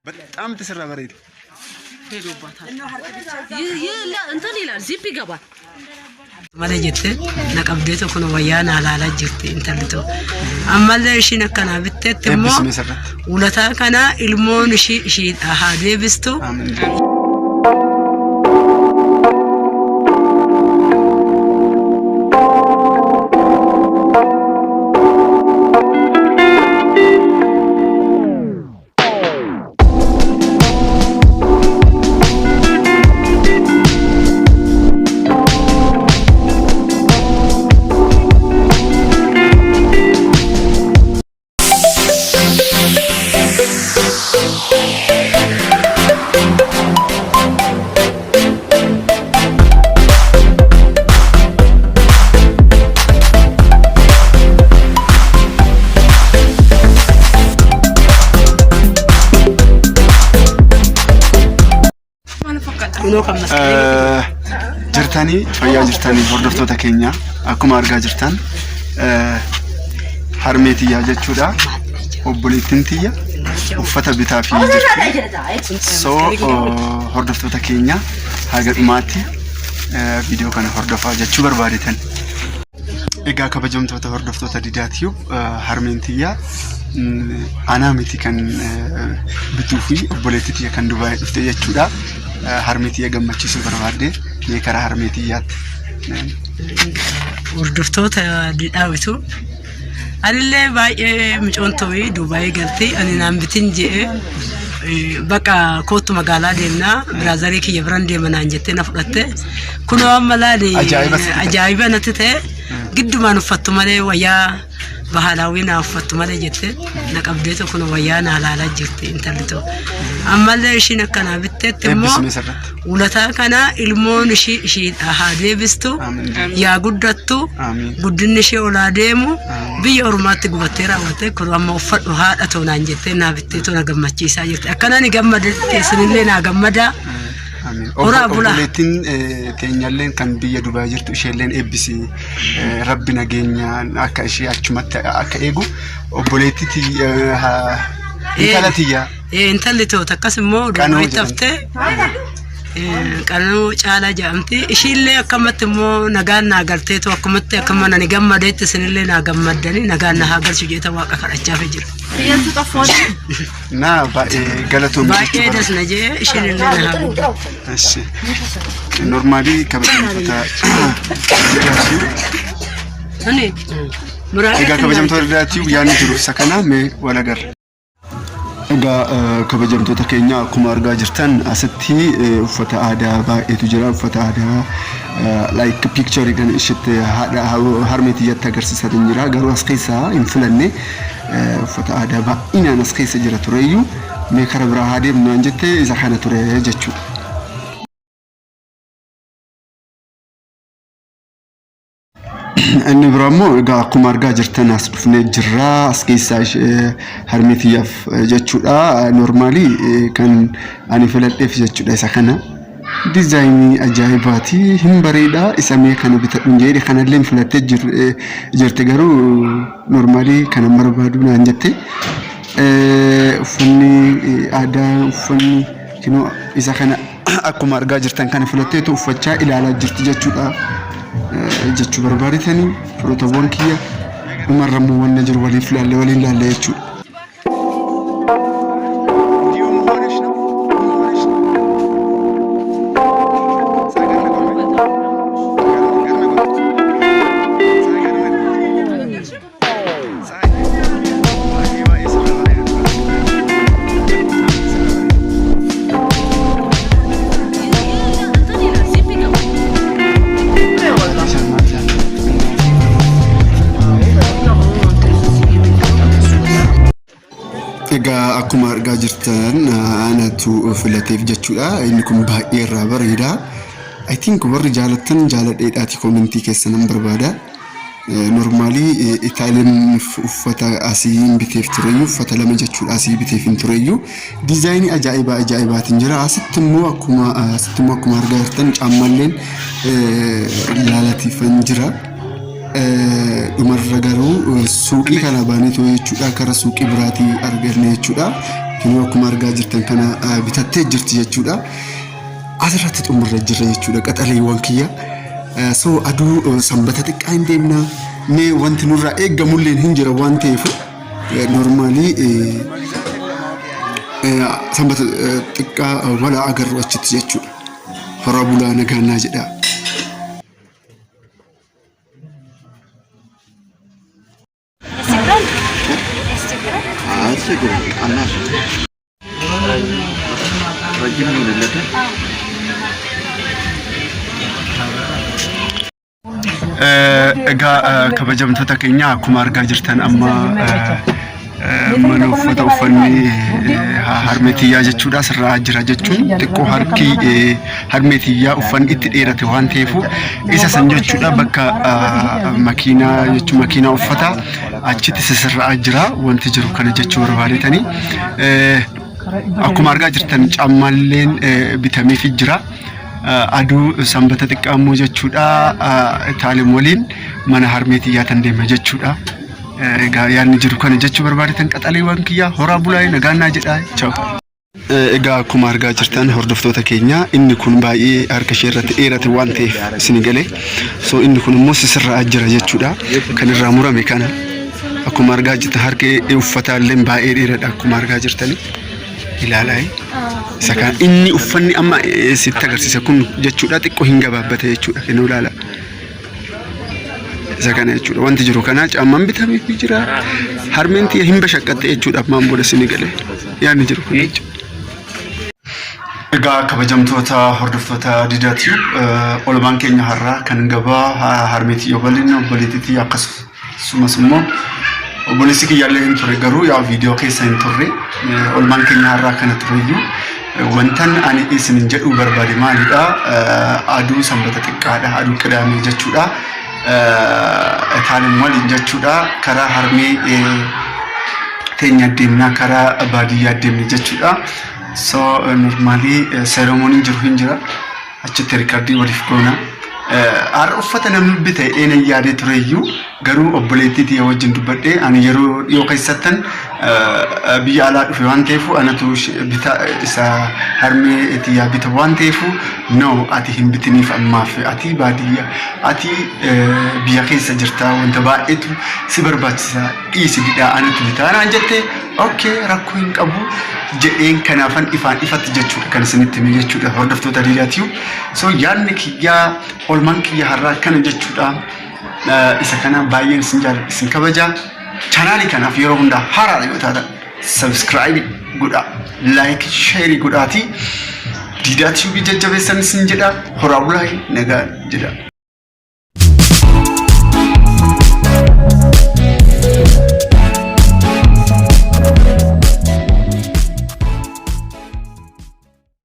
በጣም ተሰራ bareeda. ሄዶባታል። እንትን ይላል ዚፕ ይገባል። Malee jettee na qabdeetu kun wayyaa naa laalaa jirti intalli too. Ammallee ishiin akkanaa bitteetti immoo Eebbisme sirratti. ulataa kana ilmoon ishii ishiidha haa deebistu. Amiin. Kunoo kan masqalii. Jirtanii fayyaa jirtanii hordoftoota keenya, akkuma argaa jirtan harmee tiyyaa jechuudha. Obboleettiin tiyya uffata bitaa fi jirti. So hordoftoota keenya, haga dhumaatti viidiyoo kana hordofaa jechuu barbaadetan. Egaa kabajamtoota hordoftoota Didaatiif, harmeen tiyya anaa miti kan bituu fi obboleettii tiyya kan Dubaayii dhufte jechuudha. Harmee tiyya gammachiisuu barbaadde, mee karaa harmee tiyyaatti. Hordoftoota Didhaawitu. Anillee baay'ee micoon ta'ee Dubaayii galti ani naan bitin je'ee, bakka kootu magaalaa deemnaa, brother kiyya biran deema naan jettee na fudhatte. Kunoo amma laali. Ajaa'iba sitti ta'e. Ajaa'iba natti ta'e. Giddumaan uffattu malee, wayyaa bahalaawii naa uffattu malee jette na qabdeetu kun wayyaa naa laalaa jirti intalli too. Ammallee ishiin akkanaa bitteetti immoo Eebbisme sirratti. ulataa kana ilmoon ishii ishiidha haa deebistu. Amiin. Yaa guddattu. Amiin. Guddinni ishee olaa deemu. Amiin. Biyya ormaatti gubattee raawwatte, kun amma uffadhu haadha too naan jettee naa bittee too na gammachiisaa jirti. Akkana ni gammade, isinillee naa gammadaa. Amiin. Horaa bulaa. Obboleettiin teenyalleen kan biyya Dubaay jirtu isheelleen eebbisi, rabbi nageenyaan akka ishee achumatti akka eegu, obboleettii intala tiyya. Intalli too takkas immoo Qanoo Dubaay taftee Qanoo Caalaa jedhamti. Ishiillee akkamatti immoo nagaan naa galteetu, akkumatti akkuma nani gammadeetti isinillee naa gammaddanii nagaan na haa galchu jeeta waaqa kadhachaaf jira. Na baay'ee galatoomii Baay'ee jechuu das na jee, ishiin illee na haa guddattu. Eshi. Normally kabajamtoota Didaatiif. Suni muraa. Egaa kabajamtoota Didaatiif, yaadni jiru isa kana, mee wal agarra. Egaa kabajamtoota keenya, akkuma argaa jirtan asitti uffata aadaa baay'eetu jira. Uffata aadaa like picture kan isheetti haadha harmee tiyyatti agarsiisaa jira. Garuu as keessaa hin filanne. Uffata aadaa baay'inaan as keessa jira tureyyuu, mee kara biraa haa deemnu naan jette, isa kana ture jechuudha. Inni biraa immoo, egaa akkuma argaa jirtan as dhufnee jirra. As keessaa ishee harmee tiyyaaf jechuudha. Normally kan ani filadheef jechuudha isa kana. Design ajaa'ibaati. Hin bareeda. Isa mee kana bitadhu jedhe, kanallee filattee jirti, garuu normally kana barbaadu naan jette. Uffanni aadaa, uffanni kinoo isa kana akkuma argaa jirtan kana filatteetu uffachaa ilaalaa jirti jechuudha. Jechuu barbaadetanii, firootawwan kiyya, dhumarra immoo wanna jiru waliif laalle, waliin laalle jechuudha. እንዲሁም ሆነሽ ነው ሆነሽ ነው። እንትን ይላል ዚፕ ይገባል። Egaa akkuma argaa jirtan anatu filateef jechuudha. Inni kun baay'ee irraa bareeda. I think warri jaalattan jaaladheedhaati comment keessa nan barbaada. Normally Itaaliin uffata asii hin biteef tureyyuu, uffata lama jechuudha asii biteef hin tureyyuu, design ajaa'ibaa ajaa'ibaatiin jira. Asitti immoo akkuma argaa jirtan caammalleen laalatiifan jira. Dhumarra garuu suuqii kana baaneetoo jechuudha, kara suuqii biraatii arganne jechuudha. Kunoo akkuma argaa jirtan kana bitattee jirti jechuudha. Asirratti xumurree jirra jechuudha qaxaleewwan kiyya. So aduu sanbata xiqqaa hin deemna. Mee wanti nurraa eeggamulleen hin jira waan ta'eef normally sanbata xiqqaa walaa agarru achitti jechuudha. Horaa bulaa nagaannaa jedhaa. Egaa kabajamtoota keenya akkuma argaa jirtan amma mana uffata uffanni harmee tiyyaa jechuudha sirraa jira jechuun xiqqoo harki harmee tiyyaa uffanni itti dheerate waan ta'eef isa san jechuudha bakka makiinaa jechuun makiinaa uffata achitti sisirraa jira wanti jiru kana jechuu barbaadetanii akkuma argaa jirtan caammaalleen bitameefi jira. Aduu sanbata xiqqaa immoo jechuudha taalim waliin mana harmee tiyyaa tan deema jechuudha. Egaa yaadni jiru kana jechuu barbaadetan qaxaleewwan kiyyaa horaa bulaa nagaannaa jedhaa chaaw. Egaa akkuma argaa jirtan hordoftoota keenya inni kun baay'ee harka ishee irratti dheerate waan ta'eef isin galee so inni kun immoo sisirraa jira jechuudha kan irraa murame kana akkuma argaa jirtan harki uffataa illee baay'ee dheeradha akkuma argaa jirtani ilaalaa isa kan inni uffanni amma sitti agarsiisa kun jechuudha xiqqoo hin gabaabbate jechuudha kennu ilaala. Isa kana jechuudha wanti jiru kana caammaan bitameefii jira harmeen tiyya hin bashaqqatte jechuudha ammaan booda isin galee yaadni jiru kana jechuudha. Egaa kabajamtoota hordoftoota Didaa Tube olmaan keenya har'aa kan gabaa harmee tiyya waliin obboleettii tiyya akkasumas immoo obboleessi kiyyaallee hin turre garuu yaa viidiyoo keessa hin turre olmaan keenya har'aa kana tureyyuu Wantan ani isin jedhuu barbaade maalidha? Aduu sanbata xiqqaadha. Aduu qidaamee jechuudha. Itaalin waliin jechuudha. Karaa harmee teenya deemnaa karaa baadiyyaa deemne jechuudha. So normally seeromooniin jiru hin jira. Achitti rikardii waliif goona. Har'a uffata namni bite eenan yaadee tureyyuu garuu obboleettii tiyya wajjin dubbadhee ani yeroo dhiyoo keessattan biyya alaa dhufe waan ta'eef anatu bita isa harmee tiyyaa bita waan ta'eef no ati hin bitiniif ammaaf ati baadiyyaa ati biyya keessa jirta wanta baay'eetu si barbaachisa dhiisi didhaa anatu bitaa naan jette okay rakkoo hin qabu jedheen kanaafan ifaan ifatti jechuudha kan isinitti hime jechuudha hordoftoota Diidaa Tube. So yaadni kiyyaa olmaan kiyya har'aa kana jechuudha. Isa kana baay'een isin jaalladha isin kabaja. Chaanaalii kanaaf yeroo hundaa haaraadha yoo taatan subscribe godhaa like share godhaatii Diidaa Tube jajjabeessan isin jedha horaa bulaa nagaa jedha.